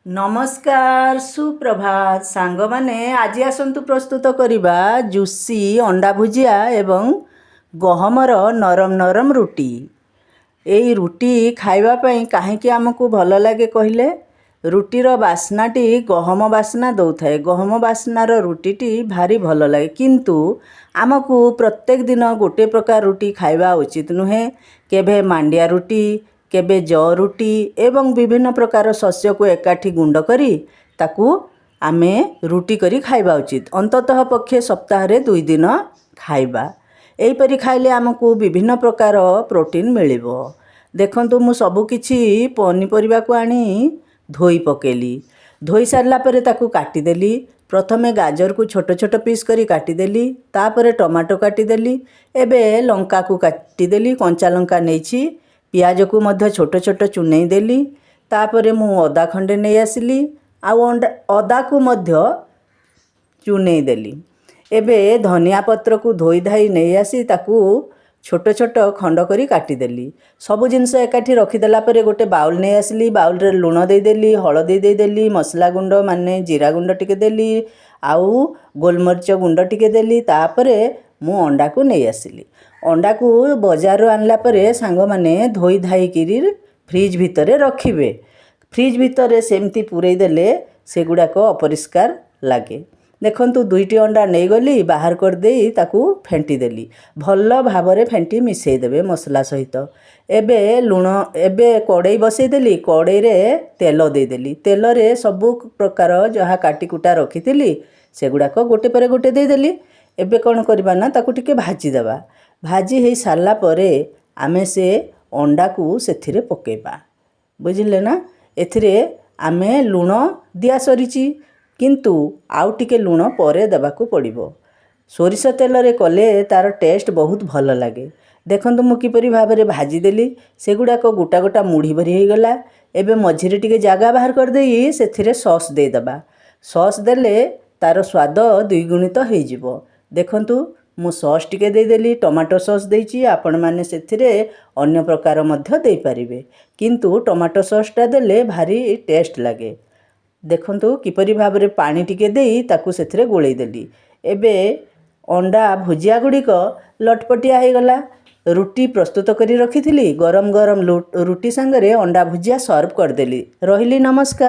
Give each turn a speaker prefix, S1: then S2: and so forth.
S1: ନମସ୍କାର, ସୁପ୍ରଭାତ ସାଙ୍ଗମାନେ। ଆଜି ଆସନ୍ତୁ ପ୍ରସ୍ତୁତ କରିବା ଜୁସି ଅଣ୍ଡା ଭୁଜିଆ ଏବଂ ଗହମର ନରମ ନରମ ରୁଟି। ଏଇ ରୁଟି ଖାଇବା ପାଇଁ କାହିଁକି ଆମକୁ ଭଲ ଲାଗେ କହିଲେ? ରୁଟିର ବାସ୍ନାଟି ଗହମ ବାସ୍ନା ଦେଉଥାଏ। ଗହମ ବାସ୍ନାର ରୁଟିଟି ଭାରି ଭଲ ଲାଗେ। କିନ୍ତୁ ଆମକୁ ପ୍ରତ୍ୟେକ ଦିନ ଗୋଟେ ପ୍ରକାର ରୁଟି ଖାଇବା ଉଚିତ ନୁହେଁ। କେବେ ମାଣ୍ଡିଆ ରୁଟି, କେବେ ଜଅ ରୁଟି ଏବଂ ବିଭିନ୍ନ ପ୍ରକାର ଶସ୍ୟକୁ ଏକାଠି ଗୁଣ୍ଡ କରି ତାକୁ ଆମେ ରୁଟି କରି ଖାଇବା ଉଚିତ। ଅନ୍ତତଃ ପକ୍ଷେ ସପ୍ତାହରେ 2 ଦିନ ଖାଇବା। ଏହିପରି ଖାଇଲେ ଆମକୁ ବିଭିନ୍ନ ପ୍ରକାର ପ୍ରୋଟିନ୍ ମିଳିବ। ଦେଖନ୍ତୁ, ମୁଁ ସବୁକିଛି ପନିପରିବାକୁ ଆଣି ଧୋଇ ପକେଇଲି। ଧୋଇ ସାରିଲା ପରେ ତାକୁ କାଟିଦେଲି। ପ୍ରଥମେ ଗାଜରକୁ ଛୋଟ ଛୋଟ ପିସ୍ କରି କାଟିଦେଲି, ତାପରେ ଟମାଟୋ କାଟିଦେଲି, ଏବେ ଲଙ୍କାକୁ କାଟିଦେଲି। କଞ୍ଚା ଲଙ୍କା ନେଇଛି। ପିଆଜକୁ ମଧ୍ୟ ଛୋଟ ଛୋଟ ଚୁନେଇ ଦେଲି। ତାପରେ ମୁଁ ଅଦା ଖଣ୍ଡେ ନେଇ ଆସିଲି ଆଉ ଅଣ୍ଡା ଅଦାକୁ ମଧ୍ୟ ଚୁନେଇ ଦେଲି। ଏବେ ଧନିଆ ପତ୍ରକୁ ଧୋଇ ଧାଇ ନେଇ ଆସି ତାକୁ ଛୋଟ ଛୋଟ ଖଣ୍ଡ କରି କାଟିଦେଲି। ସବୁ ଜିନିଷ ଏକାଠି ରଖିଦେଲା ପରେ ଗୋଟେ ବାଉଲ୍ ନେଇ ଆସିଲି। ବାଉଲ୍ରେ ଲୁଣ ଦେଇଦେଲି, ହଳଦୀ ଦେଇଦେଲି, ମସଲା ଗୁଣ୍ଡ ମାନେ ଜିରା ଗୁଣ୍ଡ ଟିକେ ଦେଲି ଆଉ ଗୋଲମରିଚ ଗୁଣ୍ଡ ଟିକେ ଦେଲି। ତାପରେ ମୁଁ ଅଣ୍ଡାକୁ ନେଇ ଆସିଲି। ଅଣ୍ଡାକୁ ବଜାରରୁ ଆଣିଲା ପରେ ସାଙ୍ଗମାନେ ଧୋଇ ଧାଇକିରି ଫ୍ରିଜ୍ ଭିତରେ ରଖିବେ। ଫ୍ରିଜ୍ ଭିତରେ ସେମିତି ପୂରେଇ ଦେଲେ ସେଗୁଡ଼ାକ ଅପରିଷ୍କାର ଲାଗେ। ଦେଖନ୍ତୁ, ଦୁଇଟି ଅଣ୍ଡା ନେଇଗଲି, ବାହାର କରିଦେଇ ତାକୁ ଫେଣ୍ଟି ଦେଲି। ଭଲ ଭାବରେ ଫେଣ୍ଟି ମିଶାଇ ଦେବେ ମସଲା ସହିତ। ଏବେ ଲୁଣ, ଏବେ କଡ଼େଇ ବସାଇଦେଲି। କଡ଼େଇରେ ତେଲ ଦେଇଦେଲି। ତେଲରେ ସବୁ ପ୍ରକାର ଯାହା କାଟିକୁଟା ରଖିଥିଲି, ସେଗୁଡ଼ାକ ଗୋଟେ ପରେ ଗୋଟେ ଦେଇଦେଲି। ଏବେ କ'ଣ କରିବା ନା ତାକୁ ଟିକେ ଭାଜିଦେବା। ଭାଜି ହେଇ ସାରିଲା ପରେ ଆମେ ସେ ଅଣ୍ଡାକୁ ସେଥିରେ ପକାଇବା। ବୁଝିଲେ ନା? ଏଥିରେ ଆମେ ଲୁଣ ଦିଆ ସରିଛି, କିନ୍ତୁ ଆଉ ଟିକେ ଲୁଣ ପରେ ଦେବାକୁ ପଡ଼ିବ। ସୋରିଷ ତେଲରେ କଲେ ତା'ର ଟେଷ୍ଟ ବହୁତ ଭଲ ଲାଗେ। ଦେଖନ୍ତୁ, ମୁଁ କିପରି ଭାବରେ ଭାଜିଦେଲି। ସେଗୁଡ଼ାକ ଗୋଟା ଗୋଟା ମୁଢ଼ି ଭରି ହେଇଗଲା। ଏବେ ମଝିରେ ଟିକେ ଜାଗା ବାହାର କରିଦେଇ ସେଥିରେ ସସ୍ ଦେଇଦେବା। ସସ୍ ଦେଲେ ତା'ର ସ୍ୱାଦ ଦ୍ୱିଗୁଣିତ ହେଇଯିବ। ଦେଖନ୍ତୁ, ମୁଁ ସସ୍ ଟିକେ ଦେଇଦେଲି। ଟମାଟୋ ସସ୍ ଦେଇଛି, ଆପଣମାନେ ସେଥିରେ ଅନ୍ୟ ପ୍ରକାର ମଧ୍ୟ ଦେଇପାରିବେ, କିନ୍ତୁ ଟମାଟୋ ସସ୍ଟା ଦେଲେ ଭାରି ଟେଷ୍ଟ ଲାଗେ। ଦେଖନ୍ତୁ, କିପରି ଭାବରେ ପାଣି ଟିକେ ଦେଇ ତାକୁ ସେଥିରେ ଗୋଳେଇ ଦେଲି। ଏବେ ଅଣ୍ଡା ଭୁଜିଆ ଗୁଡ଼ିକ ଲଟପଟିଆ ହେଇଗଲା। ରୁଟି ପ୍ରସ୍ତୁତ କରି ରଖିଥିଲି। ଗରମ ଗରମ ରୁଟି ସାଙ୍ଗରେ ଅଣ୍ଡା ଭୁଜିଆ ସର୍ଭ କରିଦେଲି। ରହିଲି, ନମସ୍କାର।